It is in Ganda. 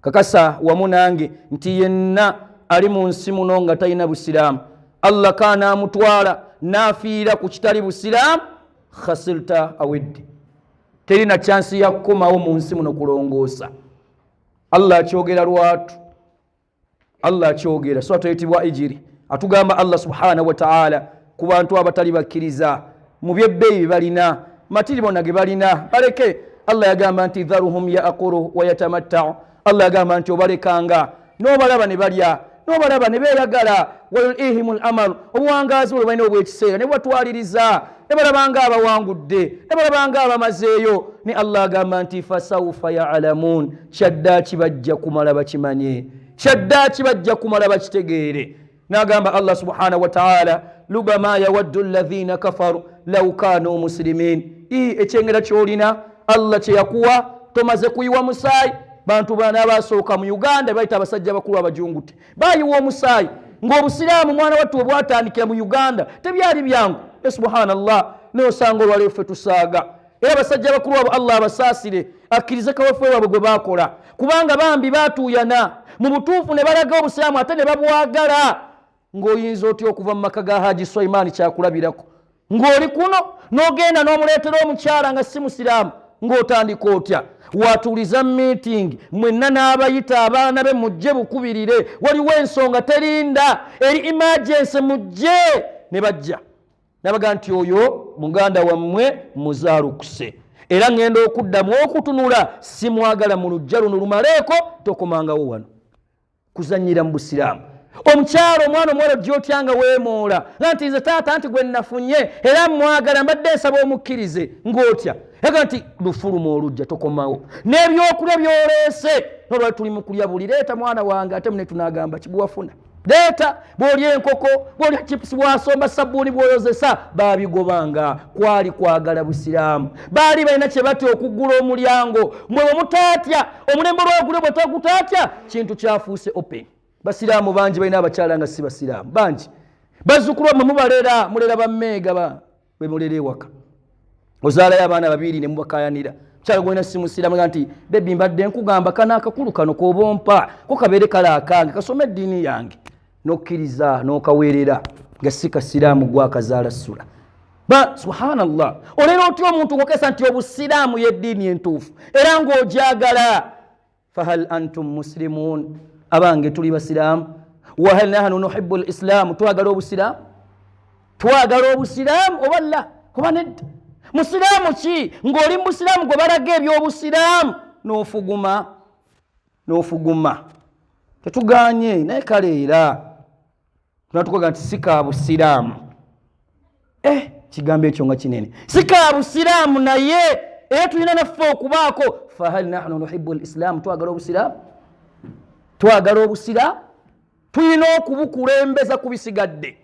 Kakasa wamu nange nti yenna ali mu nsi muno nga talina busiraamu, Allah kaanaamutwala n'afiira ku kitali busiraamu, khasirta, awedde, terina kyansi ya kukomawo mu nsi muno kulongoosa. Allah akyogera lwatu, Allah akyogera so atoyitibwa ijiri. Atugamba Allah subhanahu wataala ku bantu abatali bakkiriza mu byebbeeyi bye balina, matiri bona ge balina, baleke. Allah yagamba nti dharuhum yaakulu wayatamattau. Allah yagamba nti obalekanga n'obalaba ne balya, n'obalaba ne beeyagala, wayulihim l amal, obuwangaazi bwe balina obw'ekiseera ne bubatwaliriza, ne balabanga abawangudde, ne balabanga abamazeeyo. Ne Allah agamba nti fasaufa yalamuun, kyaddaaki bajja kumala bakimanye, kyaddaaki bajja kumala bakitegeere. N'agamba Allah subhanahu wataala lubama yawaddu llahiina kafaru lau kanu musilimin. I ekyengera kyolina Allah kyeyakuwa, tomaze kuyiwa musaayi. Bantu bana abasooka mu Uganda bayita abasajja bakulu abajungute, bayiwa omusaayi ng'obusiraamu mwana wattu bwe bwatandikira mu Uganda tebyali byangu. E subhanallah, naye osanga olwaleero ffe tusaaga. Era abasajja bakulu abo Allah abasaasire, akkirize kaweefube waabwe gwe baakola, kubanga bambi baatuuyana mu butuufu ne balaga obusiraamu ate ne babwagala. Ng'oyinza otya okuva mu maka ga Haji Swaimaani, kyakulabirako, ng'oli kuno n'ogenda n'omuleetera omukyala nga si musiraamu? Ng'otandika otya? Watuuliza meeting mwenna n'abayita abaana be, mujje bukubirire, waliwo ensonga terinda, eri emergency, mujje. Ne bajja nabaga nti oyo muganda wammwe muzaalukuse, era ŋŋenda okuddamu okutunula simwagala mu lujja luno, lumaleeko, tokomangawo wano kuzanyira mu busiraamu. Omukyalo, omwana omuwala ojja otya nga weemoola nga nti nze taata nti gwe nafunye era mwagala, mbadde nsaba omukkirize? Ng'otya ega nti lufuluma olujja, tokomawo n'ebyokulya byoleese. Nolwali tuli mu kulya buli, leeta mwana wange, ate mune tunagamba kiguwafuna, leeta. Bw'olya enkoko, bw'olya chips, bw'asomba sabbuuni, bw'oyozesa, baabigobanga. Kwali kwagala busiraamu. Baali balina kye batya okuggula omulyango. Mwe bwe mutaatya omulembe olwagulyo, bwe tagutaatya, kintu kyafuuse open. Basiraamu bangi balina abakyala nga si basiraamu, bangi. Bazzukulu bamwe mubalera, mulera bammeega ba bwe mulera ewaka, ozaalayo abaana babiri ne mubakayanira. Mukyala gwolina si musiraamu ga nti baby, mbadde nkugamba kano akakulu kano koba ompa ko kabeere kale akange kasome eddiini yange, nokkiriza n'okaweerera nga si kasiraamu gwakazaala sula ba. Subhanallah, olera otya omuntu ngokesa nti obusiraamu yeddiini entuufu era ng'ogyagala? Fahal antum muslimun? Abange, tuli basiraamu? Wahal nahnu nuhibu lislaamu? Twagala obusiraamu? Twagala obusiraamu oba la, oba nedda? Musiraamu ki ng'oli mu busiraamu gwe balaga ebyobusiraamu n'ofuguma, n'ofuguma? Tetuganye, naye kale era tunatukoga nti si ka busiraamu. Eh, kigambo ekyo nga kinene, si ka busiraamu, naye era tulina naffe okubaako. Fahal nahnu nuhibu lislaamu? Twagala obusiraamu? Twagala obusiraamu? Tulina okubukulembeza ku bisigadde.